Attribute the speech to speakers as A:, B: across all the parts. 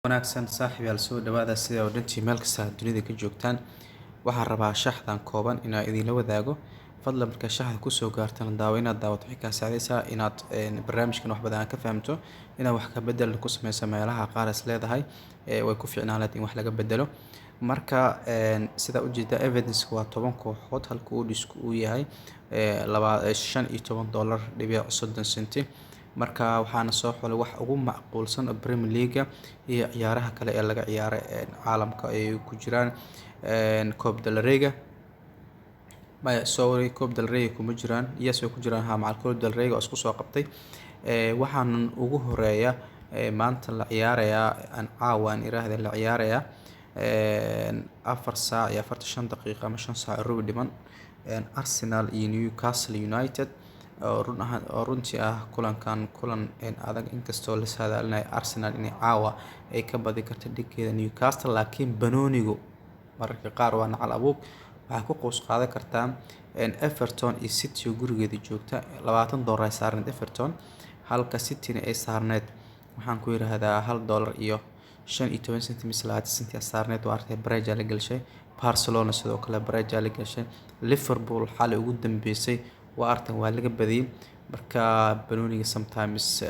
A: Wanaagsan saaxiibayaal, soo dhawaada sida oo dhantii meel kasta aad dunida ka joogtaan. Waxaan rabaa shaxdan kooban inaan idinla wadaago. Fadlan markaa shaxda kusoo gaartaan daawo inaad daawato waxay kaa saacidaysaa inaad barnaamijkan wax badan ka fahamto, inaad wax ka bedel ku sameyso meelaha qaar is leedahay way ku fiicnaan lahayd in wax laga bedelo. Marka sida ujeeda, evidence waa 10 kooxood, halka uu dhisku uu yahay laba $15.30. Marka waxaana soo xulay wax ugu macquulsan oo Premier League iyo ciyaaraha kale ee laga ciyaaray caalamka ay ku jiraan. Copa del Rey, maya, sorry, Copa del Rey kuma jiraan. Yes, way ku jiraan, ha, macal Copa del Rey oo isku soo qabtay. Waxaan ugu horeeya maanta la ciyaarayaa, aan caawa aan iraahde la ciyaarayaa 4 saac iyo 45 daqiiqo ama 5 saac rubi dhiman, Arsenal iyo Newcastle United, oo run ahaan oo runtii ah kulankan kulan adag, inkastoo la saadaalinayo Arsenal inay caawa ay ka badi karto dhigeeda Newcastle. Laakiin banoonigu mararka qaar waa nacal abuug. Waxaa ku qoys qaadan kartaa Everton iyo City oo gurigeeda joogta. $20 ay saarneed Everton, halka Cityna ay saarneed, waxaan ku yiraahdaa, $1.15 mise 20 centi saarneed. Waa artay, bareja la gashay. Barcelona sidoo kale bareja la gashay. Liverpool xalay ugu dambeysay waa artan, waa laga badiyay. Marka banooniga sometimes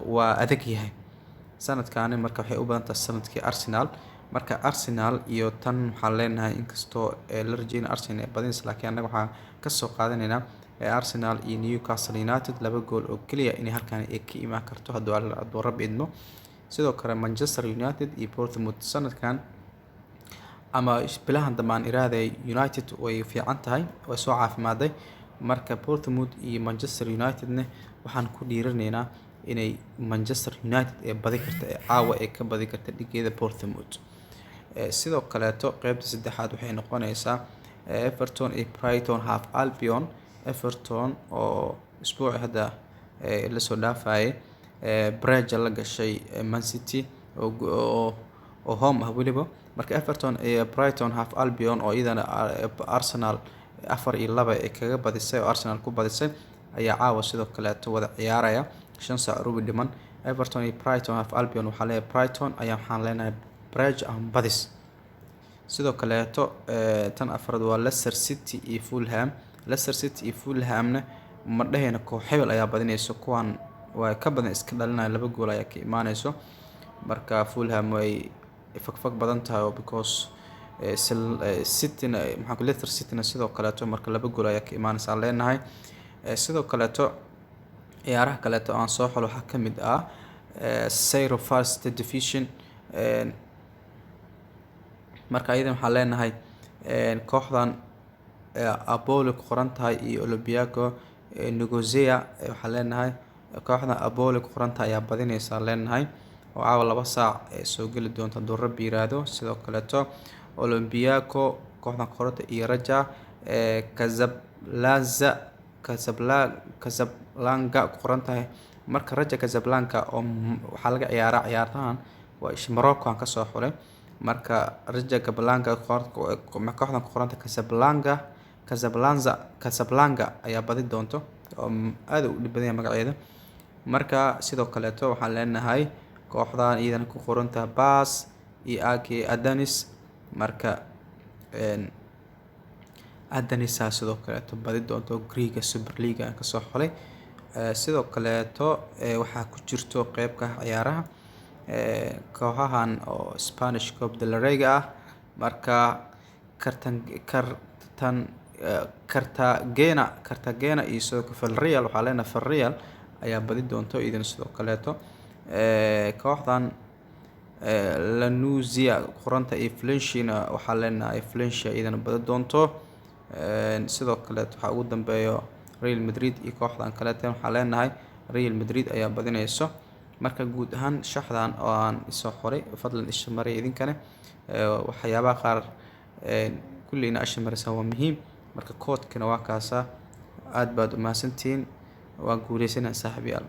A: waa adag yahay sanadkani. Marka waxay u badan tahay sanadkii Arsenal. Marka Arsenal iyo tan waxaan leenahay, inkastoo la rajeynay Arsenal ay badinayso, laakiin annaga waxaan kasoo qaadanaynaa Arsenal iyo Newcastle United laba gool oo keliya inay halkan ay ka imaan karto hadduu Rabbi idmo. Sidoo kale Manchester United iyo Bournemouth, sanadkan ama bilahan dambe aan iraaday, United way fiican tahay, way soo caafimaaday. Marka Bournemouth iyo Manchester Unitedne waxaan ku dhiiranaynaa inay Manchester United ee badi karta, ee caawa ee ka badi karta dhigeeda Bournemouth. Sidoo kaleeto qeybta saddexaad waxay noqonaysaa Everton iyo Brighton Hove Albion. Everton oo isbuuci hadda lasoo dhaafayay bareja la gashay Man City oo home ah weliba. Marka Everton iyo Brighton Hove Albion oo iyadana Arsenal 4-2 ay kaga badisay, oo Arsenal ku badisay, ayaa caawa sidoo kaleeto wada ciyaaraya 5 saac rubi dhiman. Everton iyo Brighton Hove Albion waxaa leeyahay Brighton ayaa, waxaan leenahay barejo ama badis. Sidoo kaleeto tan afraad waa Leicester City iyo Fulham. Leicester City iyo Fulhamna ma dhehayna koox hebel ayaa badinayso, kuwan waa ka badan iska dhalinaya, laba gool ayaa ka imaaneyso. Marka Fulham way fagfag badan tahay oo because Cityna, maxaa, Leicester Cityna sidoo kaleeto. Marka laba gool ayaa ka imaaneysa aan leenahay. Sidoo kaleeto ciyaaraha kaleeto aan soo xulo waxaa kamid ah Serie First Division. Marka ayadan waxaan leenahay kooxdan Apollo ku qoran tahay iyo Olympiaco Nicosia. Waxaan leenahay kooxdan Apollo ku qoran tahay ayaa badineysa leenahay, oo caawa 2 saac ee soo geli doonta hadduu Rabbi yiraahdo. Sidoo kaleeto Olympiaco kooxdan qoranta iyo Raja Casablanca, Casablanca ku qoran tahay. Marka Raja Casablanca oo waxaa laga ciyaaraa ciyaartahan waa Morocco aan kasoo xulay. Marka Raja Casablanca, kooxdan ku qoranta Casablanca, Casablanca, Casablanca ayaa badi doonto, oo aad u dhib badan yahay magaceeda. Marka sidoo kaleeto waxaan leenahay kooxdan iyadana ku qorantahay Bas iyo AK Athens. Marka Athensa sidoo kaleeto badi doonto, Greega Super League aan kasoo xulay. Sidoo kaleeto waxaa ku jirto qeybka ciyaaraha kooxahan oo Spanish Copa del Rey ah. Marka Cartan Cartan Cartagena, Cartagena iyo sidoo kale Villarreal, waxaa leenahay Villarreal ayaa badi doonto iyadana. Sidoo kaleeto kooxdan Lanusia qoranta iyo Valencia waxaa leenahay Valencia iyadana badi doonto. Sidoo kaleeto waxaa ugu dambeeyo Real Madrid iyo kooxdan kaleeto, waxaa leenahay Real Madrid ayaa badineyso. Marka guud ahaan shaxdan oo aan isoo qoray, fadlan isha mariya idinkane. Waxyaabaha qaar kulli ina isha marisa waa muhiim. Marka koodkana waa kaasa. Aad baad umahadsantihiin, waan guuleysanaa saaxiibayaal.